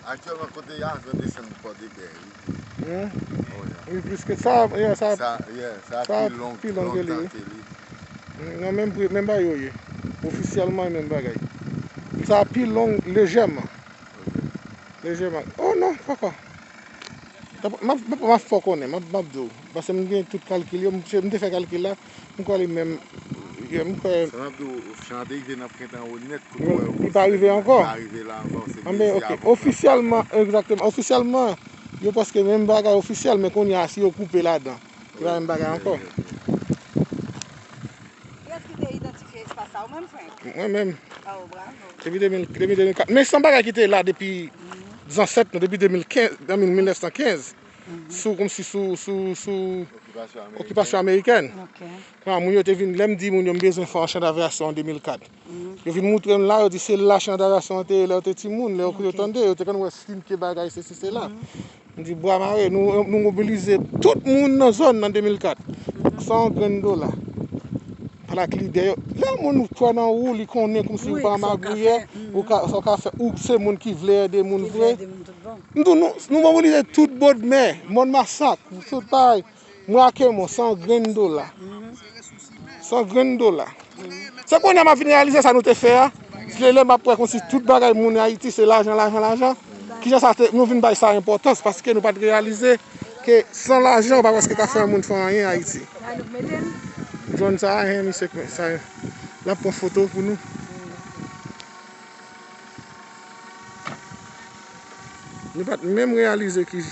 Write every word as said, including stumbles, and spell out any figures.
Aktyèlman, kote y a, yo desann Pòdepè, wi. Hmm. Oh, yeah. Wi, plis ke sa, yeah, sa, Sa, yeah, sa sa pi long, pi long ke li, lontan wi. Ke li. Hmm, nan menm pri, menm bagay yo ye. Ofisyèlman, menm bagay. Sa pi long lejèman. Ok. Lejèman. Oh non, papa. M ap, m ap, m ap fè w konnen, m ap, m ap di w. Paske m gen tout kalkil yo, m, m te fè kalkil la, m kwè li menm, yeah, m kwè Sa m ap di w, chan an te rive nan prentan an nèt, kote w wè li pa rive ankò. Li pa rive la ankò, se Anben, mezi ok, avan. Ofisyèlman, egzakteman, ofisyèlman, yo prèske menm bagay ofisyèl, men kounye a, si yo koupe ladan, li pa menm bagay ankò. Yeah, yeah, yeah. Kiyès ki te idantifye espas sa? Ou menm, Frank? Mwen menm. Oh, bravo. Depi de mil, depi de mil kat. Men se yon bagay ki te la depi zansèt nou, depi de mil kenz, nan mil, mil nèf san kenz. Mhm. Sou, kòmsi sou, sou, sou Okipasyon amerikèn. Okipasyon amerikèn. Ok. Kounye a, moun yo te vin, lè m di moun yo m bezwen fè yon chan d'avyasyon an de mil kat. Mhm. Yo vin moutre m la, yo di se la chan d'avyasyon an te ye lè yo te timoun, lè yo, ok, yo tande, yo te konn wè skin ke bagay, sesi, sela. Mhm. M di, bwa mare, nou, nou mobilize tout moun nan zòn nan de mil kat. Mhm. San yon grenn dola. Palak lidè yo. Lè yon moun kwè nan ou, li konnen kòmsi ou pa yon magouyè, mhm, ou ka, sa w ka fè, ou se moun ki vle ede moun vre. Ki vle ede moun tout bon. M di w, nou, nou mobilize tout Bòdmè, Mòn Masak, tout bagay. Mwen ak Emon, san grenn dola. Mhm. San grenn dola. Mhm. Se kounye a m ap vin reyalize sa nou te fè a. Se lè m ap wè kòmsi tout bagay moun Ayiti se lajan, lajan, lajan. Kijan sa te, nou vin bay sa enpòtans paske nou pa t reyalize ke san lajan ou pa prèske ka fè yon moun fè anyen Ayiti. Zòn sa a, hen, misye, sa, l ap pran foto pou nou. Nou pa t menm reyalize ki